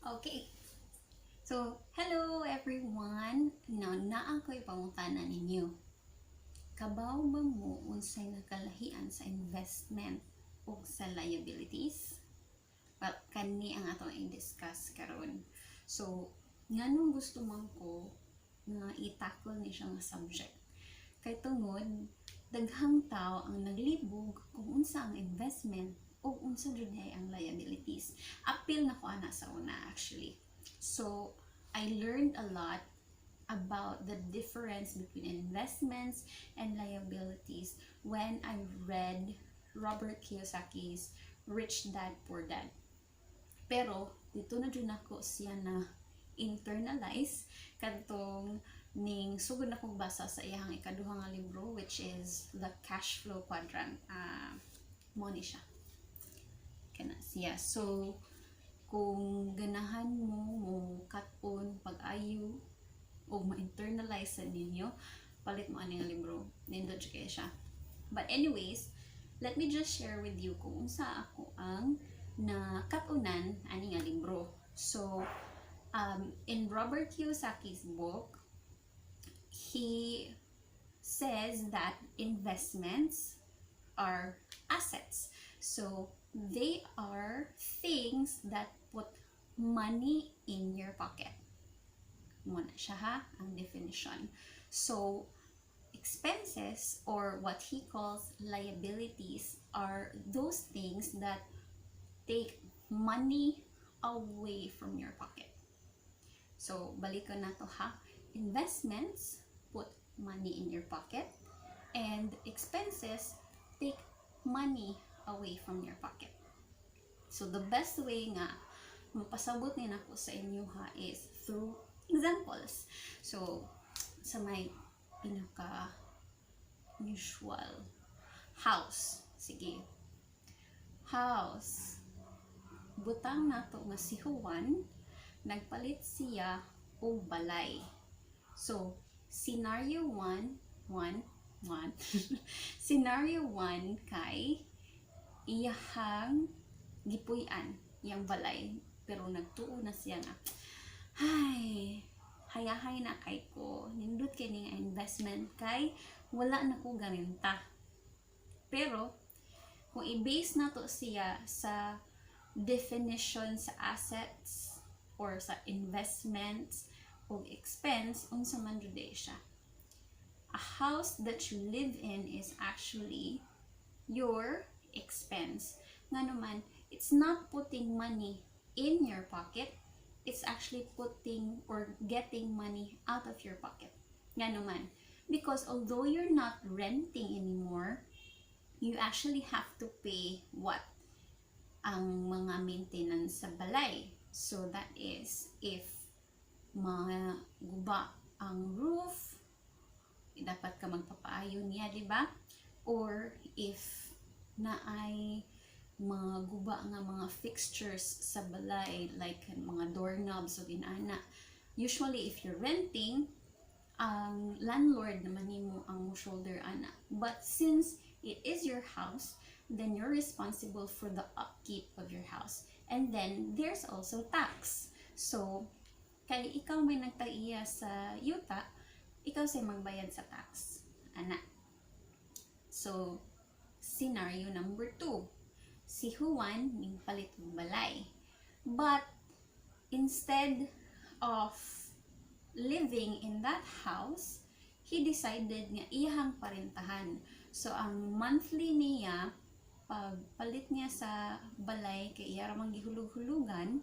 Okay. So, hello everyone. Naa ko'y pangutana ninyo. Kabaw ba mo unsay nakalahian sa investment o sa liabilities? Well, kani ang atong i-discuss karon. So, nganong gusto man ko nga i-tackle ni siya nga subject. Kay tungod, daghang tao ang naglibog kung unsa ang investment o unsa jud ang liabilities. Apil na ko ana sa una actually. So, I learned a lot about the difference between investments and liabilities when I read Robert Kiyosaki's Rich Dad Poor Dad. Pero, dito na dyan ako siya na internalize kadtong ning sugod na kong basa sa iyang ikaduha nga libro, which is The Cash Flow Quadrant. Mo ni siya. Kana siya. So, kung ganahan mo cut-on pag-ayo o ma-internalize sa ninyo, palit mo aning libro. Nindot siya siya. But anyways, let me just share with you kung unsa ako ang na cut-onan ani nga libro. So, in Robert Kiyosaki's book, he says that investments are assets. So, they are things that put money in your pocket. Muna siya ha, ang definition. So, expenses or what he calls liabilities are those things that take money away from your pocket. So, balik ko na to ha. Investments put money in your pocket and expenses take money away from your pocket. So, the best way nga mapasabot ni nako sa inyo ha is through examples. So, sa may pinaka usual house. Sige. House. Butang nato nga si Juan, nagpalit siya og balay. So, scenario 1, scenario 1 kay iyahang gipuy-an iyang balay, pero nagtuo na siya nga, hay, hayahay na kay ko, nindot kay ning investment kay wala na ko garenta. Pero kung i-base na to siya sa definition sa assets or sa investments o expense, unsa man jud siya. A house that you live in is actually your expense. Nga naman, it's not putting money in your pocket, it's actually putting or getting money out of your pocket. Nga naman, because although you're not renting anymore, you actually have to pay what? Ang mga maintenance sa balay. So that is, if maguba ang roof, dapat ka magpapaayo niya, di ba? Or if naay maguba nga mga fixtures sa balay, like mga doorknobs o ginana. Usually, if you're renting, ang landlord naman nimo ang shoulder ana. But since it is your house, then you're responsible for the upkeep of your house. And then, there's also tax. So, kay ikaw may nagtaiya sa yuta, ikaw say magbayad sa tax. Ana. So, scenario number 2. Si Juan ning palit ng balay. But, instead of living in that house, he decided nga iyahang parentahan. So, ang monthly niya, pag palit niya sa balay, kay iya ramang gihulug-hulugan,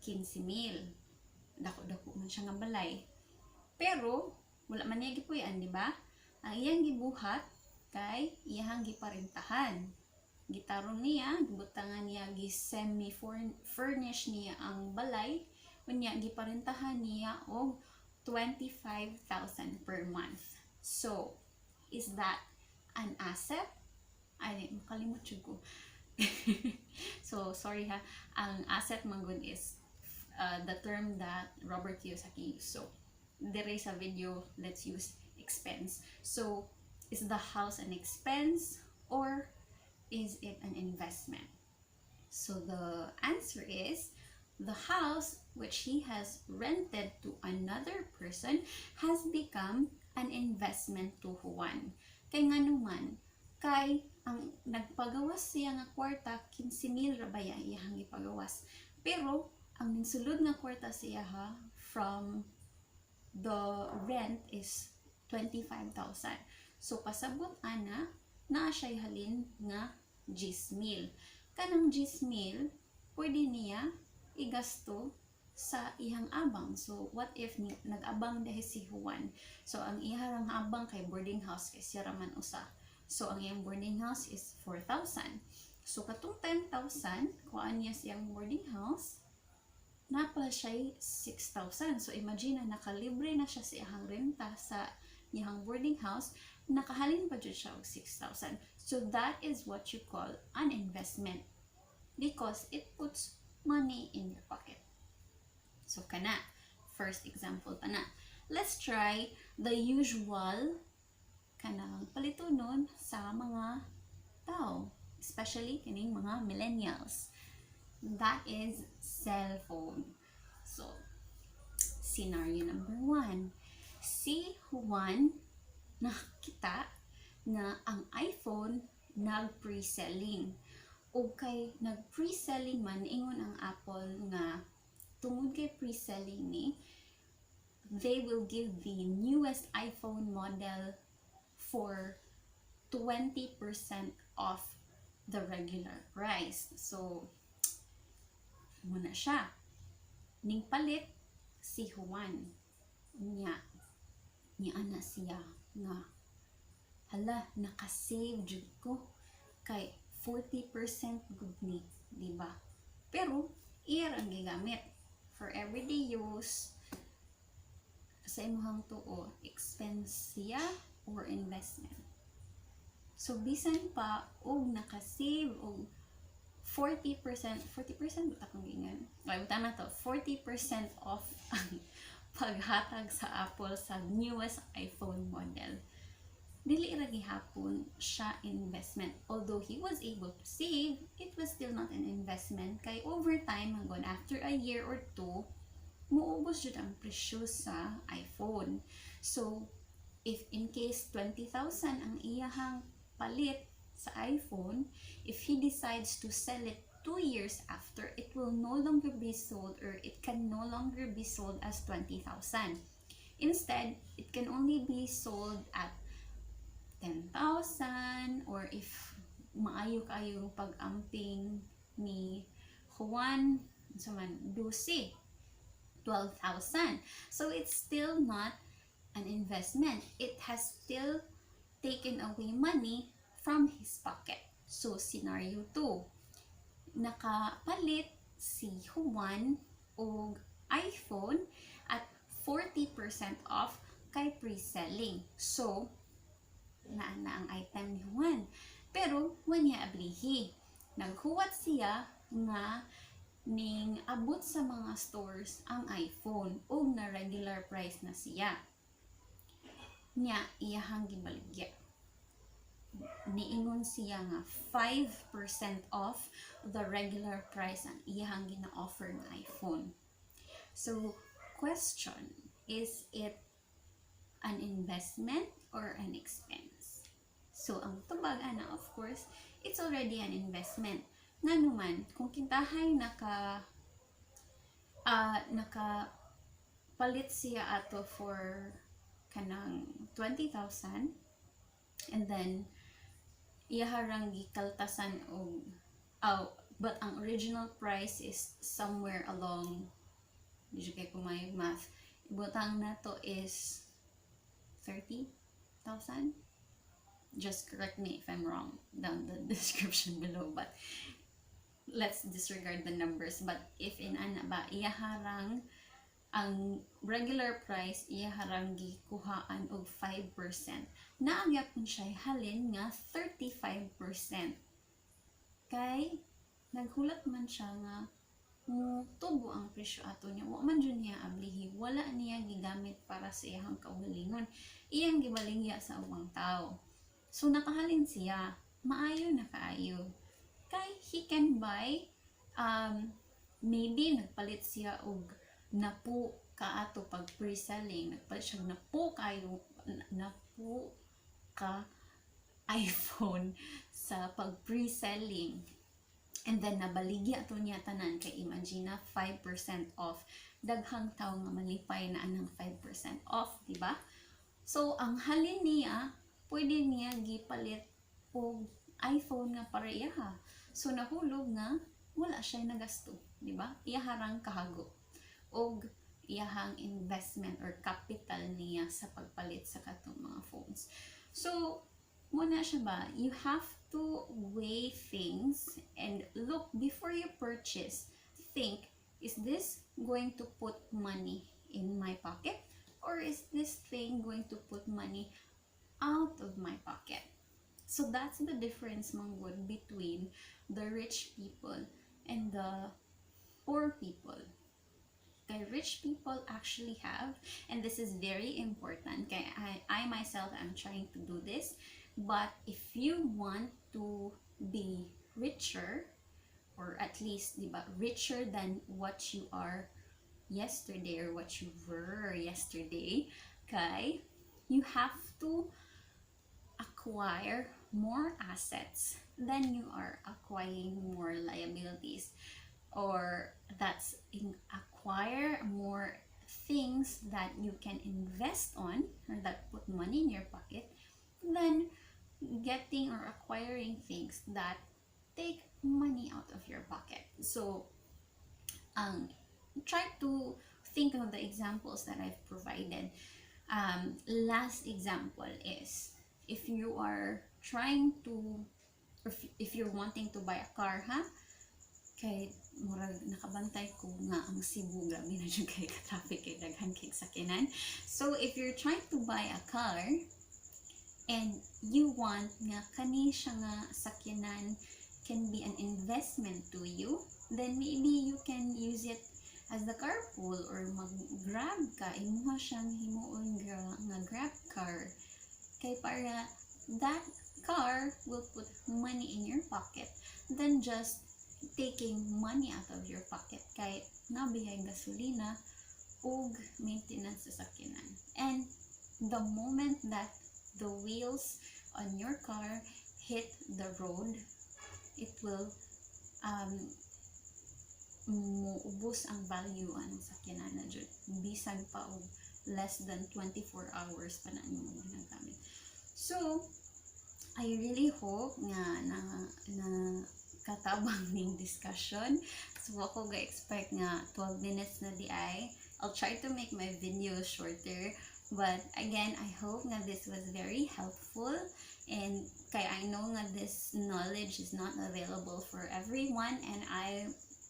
15,000. Dako-dako man siya nga balay. Pero, wala man niya gipuy-an, di ba? Ang iyang gibuhat, kay iyahang giparentahan. Gitarong niya, gibutangan niya, semi-furnish niya ang balay, unya giparentahan niya og 25,000 per month. So, is that an asset? Ay, makalimot ko. So, sorry ha. Ang asset manggod is the term that Robert Kiyosaki used. So, there is a video, let's use expense. So, is the house an expense or is it an investment? So, the answer is the house which he has rented to another person has become an investment to Juan. Kay nganuman, kay ang nagpagawas siya nga kwarta 15,000 ra baya iyang ipagawas. Pero ang minsulod nga kwarta siya from the rent is 25,000. So pasabot ana naa siya halin nga 10,000. Kanang 10,000 pwede niya igasto sa ihang abang. So what if nag-abang dahil si Juan? So ang iharang abang kay boarding house kay siya raman usa. So ang iyang boarding house is 4,000. So katong 10,000 kuan niya siyang boarding house, napala siya 6,000. So imagine na nakalibre na siya sa iyang renta sa iyang boarding house, nakahalin pa dyan siya og 6,000. So that is what you call an investment because it puts money in your pocket. So kana, first example ta na. Let's try the usual kanang palitunon sa mga tao, especially kining mga millennials. That is cell phone. So, scenario number 1. Si Juan nakita na ang iPhone nag-pre-selling. O kay nag-pre-selling man, ingon ang Apple nga tungod kay pre-selling ni, they will give the newest iPhone model for 20% off the regular price. So, muna siya. Ning palit si Juan. Niya ana siya nga, hala, nakasave jud ko kay 40% good ni, diba? Pero, iya ang gigamit for everyday use sa imong tuo, expense siya or investment. So bisan pa og nakasave og 40% buta kong gingan. Ay buta na to, 40% off ang paghatag sa Apple sa newest iPhone model. Dili ra gihapon siya investment. Although he was able to save, it was still not an investment kay over time hanggang after a year or two, muubos jud ang presyo sa iPhone. So, if in case 20,000 ang iyahang palit sa iPhone, if he decides to sell it 2 years after, it will no longer be sold or it can no longer be sold as 20,000. Instead, it can only be sold at 10,000 or if maayo kayo pag-amping ni Juan, so man, 12,000. So it's still not an investment. It has still taken away money from his pocket. So scenario 2, nakapalit si Juan og iPhone at 40% off kay pre-selling. So na ang item ni Juan. Pero wanya ablihi. Naghuwat siya nga ning abot sa mga stores ang iPhone o na regular price na siya. Nya iyahang gibaligya. Niingon siya nga 5% off the regular price ang iyahang gina-offer ng iPhone. So, question, is it an investment or an expense? So, ang tubag ana, of course, it's already an investment. Nga naman, kung kintahay palit siya ato for kanang 20,000 and then iyaharang gikaltasan og but ang original price is somewhere along, di kay kumay math, ibutang na to is 30,000. Just correct me if I'm wrong down the description below, but let's disregard the numbers. But if in ana ba iyaharang ang regular price iyaharang gikuhaan og 5%, naagyapon siya halin nga 35%. Kay naghulat man siya nga tubo ang presyo ato niya, wa man jud niya ablihi, wala niya gigamit para sa iyang kaugalingon, iyang gibalingya sa ubang tao. So nakahalin siya, maayo na kaayo. Kay he can buy maybe nagpalit siya og napu kaato pag pre-selling, nagpalit siya napu kayo napu ka iPhone sa pag pre-selling, and then nabaligya ato niya tanan, kay imagine na 5% off, daghang tao nga malipay na anang 5% off, di ba? So ang halin niya, pwede niya gipalit og iPhone nga pareha, so nahulog nga wala siya nagasto, di ba? Iyaharang kahago og iyahang investment or capital niya sa pagpalit sa katong mga phones. So muna siya ba, you have to weigh things and look before you purchase. Think, is this going to put money in my pocket, or is this thing going to put money out of my pocket? So that's the difference, manggod, between the rich people and the poor people. The rich people actually have, and this is very important, kaya I myself am trying to do this, but if you want to be richer, or at least, di ba, richer than what you are yesterday or what you were yesterday, okay, you have to acquire more assets than you are acquiring more liabilities, or that's acquire more things that you can invest on, or that put money in your pocket, than getting or acquiring things that take money out of your pocket. So try to think of the examples that I've provided. Last example is, if you are trying to, if you're wanting to buy a car, ha? Kay murag nakabantay ko nga ang Cebu, grabe na dyan kay ka-traffic, kay daghan kay sakinan. So if you're trying to buy a car and you want nga kani siya nga sakyanan can be an investment to you, then maybe you can use it as the carpool, or mag-grab ka, imuha siyang himuon nga grab car, kay para that car will put money in your pocket than just taking money out of your pocket, kay nabihay gasolina ug maintenance sa sakyanan. And the moment that the wheels on your car hit the road, it will muubos ang value anong sakyanan na dyan, bisan pa og less than 24 hours pa na nyo ginagamit. So I really hope nga na katabang ning discussion. So ako ga-expect nga 12 minutes na di ay. I'll try to make my videos shorter, but again, I hope nga this was very helpful, and kaya I know nga this knowledge is not available for everyone, and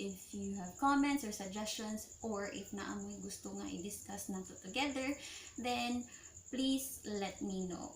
if you have comments or suggestions, or if naamoy gusto nga i-discuss nato together, then please let me know.